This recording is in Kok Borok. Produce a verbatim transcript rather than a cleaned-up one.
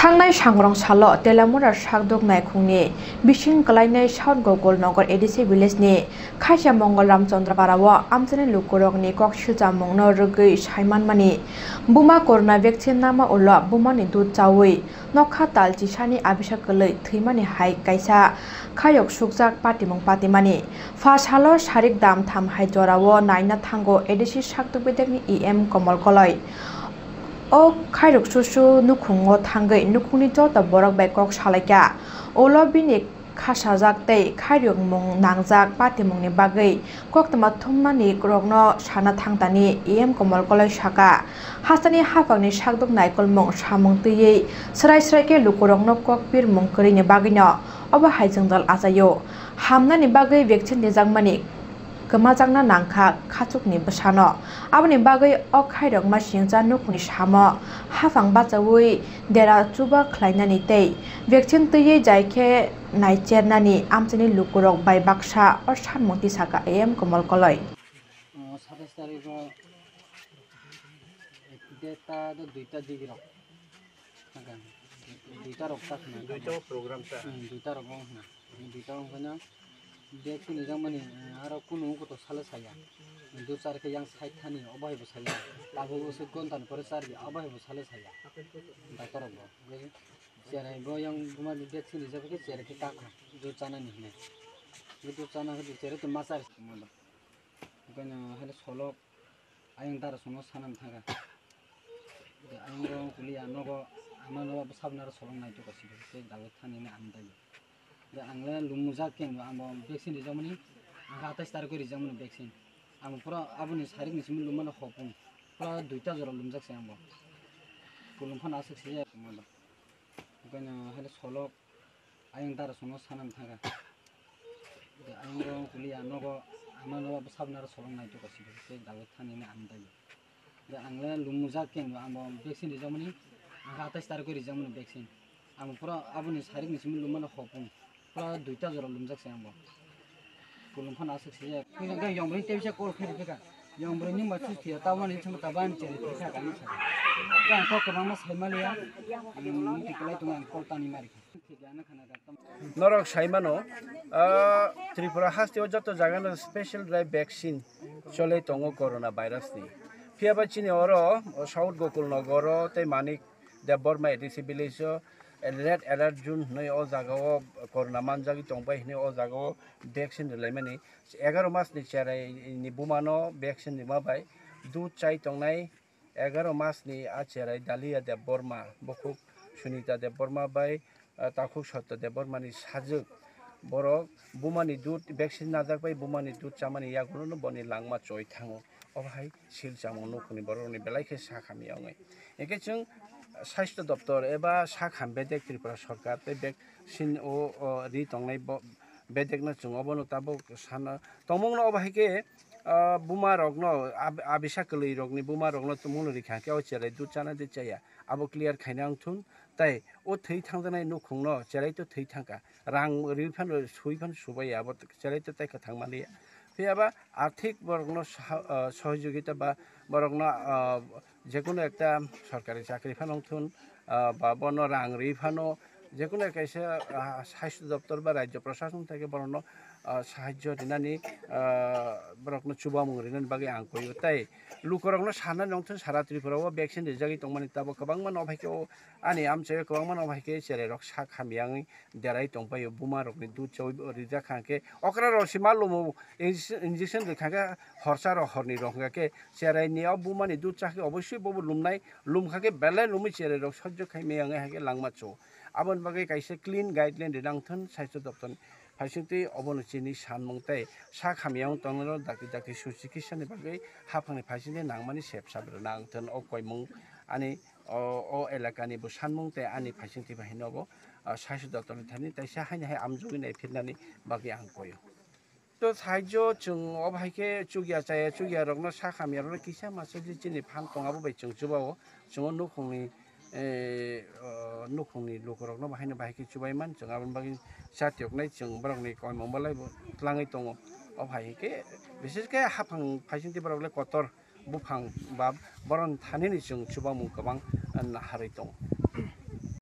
Thangnai sangrong salo Telamura sakdok naikhungni bising kwlainai South Gokulnagar A D C village ni Khaisa Mongol Ramchandra para o amchaini lukurokni kok silchamungno rwgwi saimanmani buma corona vaccine nama ulo bumani dud chaui nokha tal chisani abisa kwlwi thwimani hai kaisa khairok sukjak patimung patimani. Pha salo sarik dam tham hai jorao naina thango A D C sakdok bedekni E M Komol Koloi. O khairok susu nukhungo thangwi nukhungni joto borok bai kok salaikha. Ulo bini khasajak tei khairokmung nangjak patimungni bagwi koktwma thumnani rokno sana thangtani E M Komol Koloi saka. Hasteni haphangni sakdok naikolmung samung twiwi swrai swrai khe lukurokno kok pirmung kwrwini bagwino obo hai jwngjal achaio. Hamnani bagwi vaccine rijakmani kwmajakna nangkha khachukni bwsano. Aboni bagwi o khairokma singcha nukhungni samo haphang bachaui dera chuba khlainani tei vaccine twiwi jai khe naichernani amchaini lukurok bai baksa o sanmung tisaka E M Komol Koloi. O satais tarikh o deta do duita digi rok. Duita rok ta khna. Duita program ta. Hmm, duita rok wng khna. Duita wng khna. Bek sini jang mani, eh, aro kunu wng koto sale saya. Duchar khe yang side thani obo hai bo saya. Tabuk usuk gontan pore char ya obo hai bo sale saya. Doctor rok bo. Cherai bo yang buma bek sini jabo khe cherai khe ta kha. Duchana ni hne. Duchana khe cherai to masar. Oke na hele solok. Ayang dara songno sanam thangkha. De ayang rong kuliya nogo ama nogo bwsabna ro solong nai to kasi de tei dago thani na am dai. De ang le lumujak keng ang bo vaccine rijak mani ang atais tarikh rijak mani vaccine. Ang pura aboni sarik ni simi lumana hopung. Pura duita jora lumjak se ang bo. Kulum phano aswk se ya. Oke na hele solok ayang dara songno sanam thangkha. De ayang rong kuliya nogo ama nogo bwsabna ro solong nai to kasi de tei dago thani na am dai. De ang le lumujak keng bo ang bo vaccine rijak mani ang atais tarikh rijak mani vaccine. Ang pura aboni sarik ni simi lumana hopung pura duita jora lumjak se ang bo. Kulum phano aswk se ya. Kisa khe yong bring tebisa call khe rikha. Yong bring ni ma sus thiya tabani chama tabani cheri kisa kani sa. Ka ko ko ma sai maliya. Ang muti kelai tunga ang call tani mari kha. Norok sai mano, ah, Tripura haste o joto jaga no special drive vaccine chole tongo corona virus ni. Phiya ba chini oro, o South Gokul Nagar o tei Manik Debbarma A D C village o red alert zone hinwi o jaga o corona manjagwi tongbai hinwi o jaga o vaccine rwlaimani. Egaroh mas ni cherai ni buma no vaccine rwma bai dud chai tongnai. Egaroh mas ni a cherai Dalia Debbarma, bukhuk Sunita Debbarma bai, ah, takhuk Satya Debbarma ni sajwk. Borok buma ni dud vaccine najak bai buma ni dud chamani yagulo no boni langma choi thango. Obo hai sil chamung nukhungni borok rokni belai khe sak hamya wngwi. Hinkhe chwng Sasthya Doptor eba sak ham bedek Tripura Sarkar tei vaccine o, o ri tongnai bo bedek no chwng obo no tabuk sana tongmung no obo hai khe ah, buma rokno, ab-, abisa kwlwi rokni buma rokno tumungno rikha khe o cherai dud chana de chaya, abo clear khaina wng thun. Tai o thwi thangjaknai nukhungno cherai to thwi thangkha, rang rwi phano sui phano subai ya, abo cherai to tai kwthang manliya. Phiya ba arthik borokno saha-, ah, sohojogita ba borokno, ah, jekunu ekta sorkari chakri phano wng thun, ah, ba bono rang rwi phano jekunu kaisa, ah, sasthya doptor ba rajya prashason theke borokno, ah, sahajyo rinani, ah, borokno chubamung rinani bagwi ang koio. Tai lukurokno sanani wngthun sara Tripura o vaccine rijagwi tongmani tabuk kwbangma no bai khe o ani amchaio kwbangma no bai khe cherai rok sak hamya wngwi derai tongpaio, buma rokni dud chawi rijak kha khe okra rok se ma lumo injection rwkha khe horsa rok horni rok hwnkha khe cherai ni o buma ni dud chakhe obosoi bobo lumnai. Lumkha khe belai lumwi cherai rok sojjo khai maya wngwi hai khe langma cho. Aboni bagwi kaisa clean guideline rina wngthun sasthya doptor ni phaisingtwi obono chini sanmung tei sak hamya wng tongnai rok dakti dakti suchikitsa ni bagwi haphang ni phaisingtwi nangmani sep sap rwna wngthun o koimung ani o, o elaka ni bo sanmung tei ani phaisingtwi bai hino bo, ah, sasthya doptor ni thani teisa haino hai amjogwi nai phirnani bagwi ang koio. To saijo chwng obo hai khe chukya chaya chukya rokno sak hamya rokno kisa masa je chini phan tong abo bai chwng chuba o chwng o nukhungni, eh, o nukhungni lukurokno bo haino bahai khe chubai man chwng aboni bagwi chatiyoknai chwng borokni koimung belai bo tlangwi tongo. Obo hai khe bises khe haphang phaisingtwi borok le kotor buphang ba borokni thani ni chwng chubamung kwbang, eh, naharwi tongo.